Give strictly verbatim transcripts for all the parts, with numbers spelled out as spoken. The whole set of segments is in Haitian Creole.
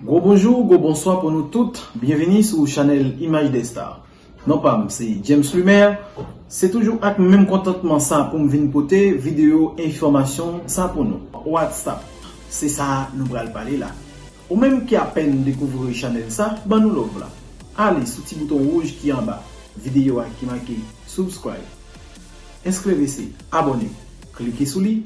Gwo bonjou, gwo bonswa pou nou tout. Byenvini sou chanèl Image des Stars. Non pa m se James Lumer. Se toujou ak menm kontantman sa pou m vin pote videyo enfòmasyon sa pou nou. WhatsApp, se sa nou pral pale la. Ou menm ki apèn dekouvri chanèl sa, ban nou love la. Ale sou ti bouton wouj ki anba videyo a ki make subscribe. Enskreve se abòne. Klike sou li.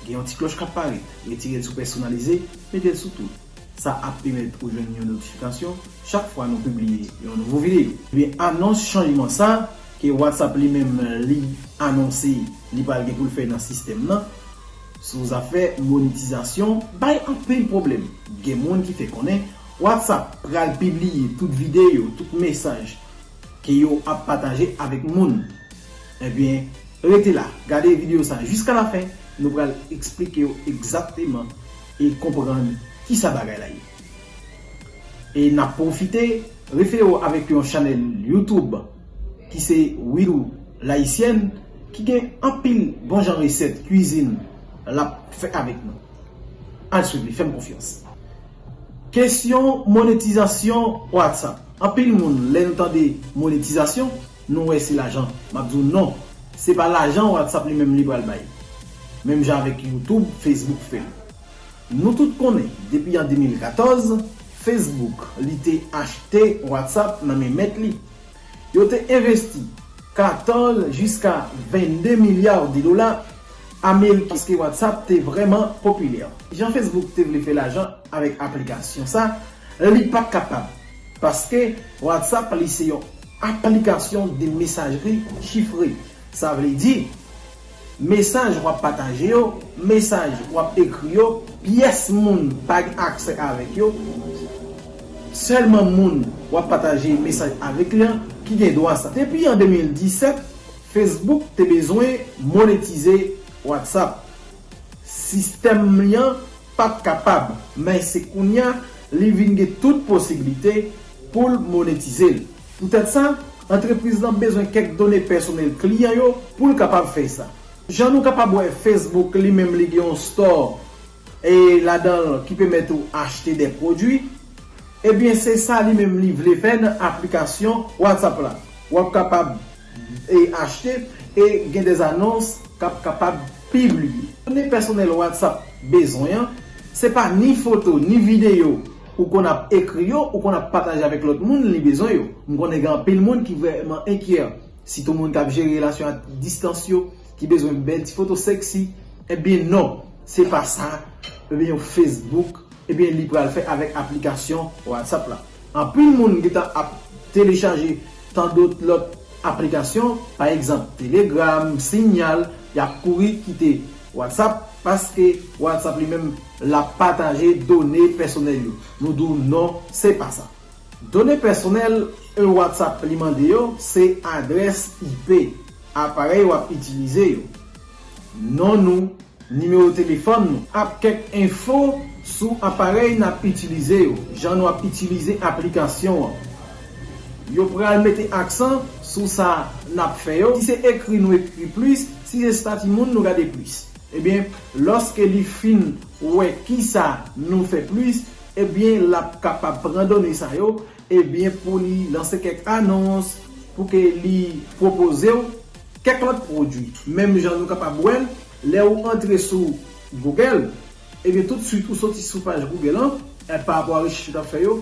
Gen yon ti klòch k ap parèt. Retire l sou pèsonalize, mete l sou tout. Sa ap pèmèt ou jwenn yon notifikasyon chak fwa nou pibliye yon nouvo videyo. Ebyen, anons chanjman sa ke WhatsApp li menm li anonse li pral gen pou l fè nan sistèm nan sou zafè monetizasyon bay anpil pwoblèm. Gen moun ki fè konnen WhatsApp pral pibliye tout videyo, tout mesaj ke yo ap pataje avèk moun. Ebyen, rete la, gade videyo sa jiska lafen, nou pral eksplike yo egzakteman e konprann kisa bagay la ye. E n ap pwofite refere w avèk yon chanèl YouTube ki se Widou Layisyèn, ki gen anpil bon jan resèt kwizin l ap fè avèk nou. Al swiv li, fè m konfyans. Kesyon monetizasyon WhatsApp. Anpil moun, lè nou tande monetizasyon, nou wè se lajan. M ap di w non, se pa lajan WhatsApp li menm li pral bay. Menm jan avèk YouTube, Facebook fè l. Nou tout konnen, depi an de mil katòz, Facebook li te achte WhatsApp nan men mèt li. Yo te envesti katòz jiska vennde milya de dola ameriken paske WhatsApp te vrèman popilè. Jan Facebook te vle fè lajan avèk aplikasyon sa, li pa t kapab. Paske WhatsApp li se yon aplikasyon de mesajri chifre. Sa vle di, mesaj w ap pataje yo, mesaj w ap ekri yo, pyès moun pa gen aksè avèk yo. Sèlman moun w ap pataje mesaj avèk li an ki gen dwa sa. Depi an de mil disèt, Facebook te bezwen monetize WhatsApp. Sistèm li an pa t kapab, men se kounye a li vin gen tout posiblite pou l monetize l. Poutèt sa, antrepriz lan bezwen kèk done pèsonèl kliyan yo pou l kapab fè sa. Jan nou kapab wè, Facebook li menm li gen yon store e ladan l ki pèmèt ou achte de pwodui. Ebyen, se sa li menm li vle fè nan aplikasyon WhatsApp la. W ap kapab e achte e gen de anons k ap kapab pibliye. Done pèsonèl WhatsApp bezwen an, se pa ni foto, ni videyo ou konn ap ekri yo, ou konn ap pataje avèk lòt moun, li bezwen yo. M konnen gen anpil moun ki vrèman enkyè, sitou moun k ap jere relasyon a distans yo, ki bezwen bèl ti foto sexy. Ebyen non, se pa sa. Ebyen, yon Facebook ebyen, li pral fè avèk aplikasyon WhatsApp la. Anpil moun gentan ap telechaje tandòt lòt aplikasyon, pa egzanp, Telegram, Signal, y ap kouri kite WhatsApp, paske WhatsApp li menm l ap pataje done pèsonèl yo. Nou di w non, se pa sa. Done pèsonèl e WhatsApp li mande yo, se adrès I P aparèy w ap itilize yo, non nou, nimewo telefòn nou, ak kèk enfo sou aparèy n ap itilize yo, jan nou ap itilize aplikasyon an. Yo pral mete aksan sou sa n ap fè yo. Si se ekri, nou ekri plis. Si se estati moun, nou gade plis. Ebyen, lòske li fin wè kisa nou fè plis, ebyen, l ap kapab pran done sa yo, ebyen, pou li lanse kèk anons, pou ke li pwopoze w kèk lòt pwodui. Menm jan nou kapab wè l, lè ou antre sou Google, ebyen, toutswit ou soti sou paj Google an, e, pa rapò a rechèch ou t ap fè yo,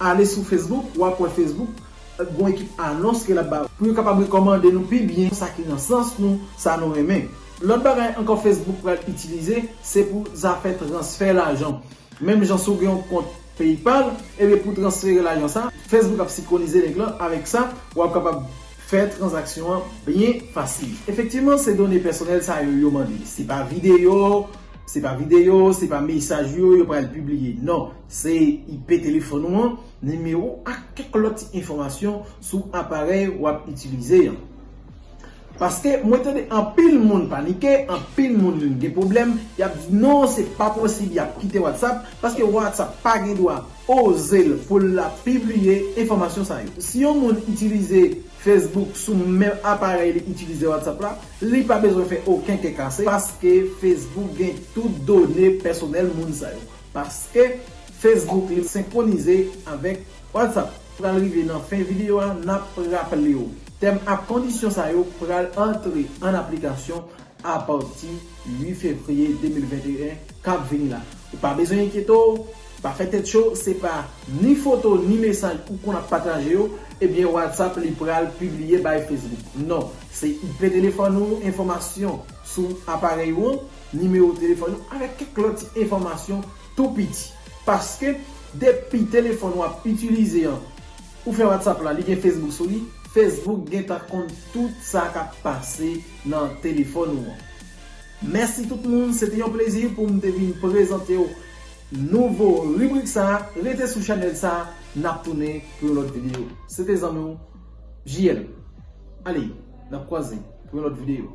ale sou Facebook, w ap wè Facebook, e, gon ekip anons ke l ap ba ou, pou yo kapab rekòmande nou pi byen sa ki nan sans nou, sa nou renmen. Lòt bagay ankò Facebook pral itilize, se pou zafè transfè lajan. Menm jan si w gen yon kont PayPal, ebyen, pou transfere lajan sa, Facebook ap senkwonize link lan avèk sa, w ap kapab fè tranzaksyon an byen fasil. Efektivman, se done pèsonèl sa yo yo mande. Se pa videyo, se pa videyo, se pa mesaj yo yo pral pibliye. Non, se I P telefòn ou an, nimewo ak kèk lòt ti enfòmasyon sou aparèy w ap itilize an. Paske mwen tande anpil moun panike, anpil moun gen pwoblèm, y ap di non, se pa posib, y ap kite WhatsApp, paske WhatsApp pa gen dwa oze l pou l ap pibliye enfòmasyon sa yo. Si yon moun itilize Facebook sou menm aparèy li itilize WhatsApp la, li pa bezwen fè okenn kè kase, paske Facebook gen tout done pèsonèl moun sa yo. Paske Facebook li senkwonize avèk WhatsApp. Pral rive nan fen videyo a, n ap raple w, tèm ak kondisyon sa yo pral antre an aplikasyon apati uit fevriye de mil venteyen k ap vini la. Ou pa bezwen enkyete w, pa fè tèt cho, se pa ni foto ni mesaj ou konn ap pataje yo, ebyen WhatsApp li pral pibliye bay Facebook. Non, se I P telefòn ou, enfòmasyon sou aparèy ou an, nimewo telefòn ou, avèk kèk lòt ti enfòmasyon tou piti. Paske depi telefòn w ap itilize an, ou fè WhatsApp la, li gen Facebook sou li, Facebook gentan konn tout sa k ap pase nan telefòn ou an. Mèsi tout moun, se te yon plezi pou m te vin prezante w nouvo ribrik sa a. Rete sou chanèl sa a, n ap tounen pou yon lòt videyo. Se te zanmi w, J L. Ale, n ap kwaze pou yon lòt videyo.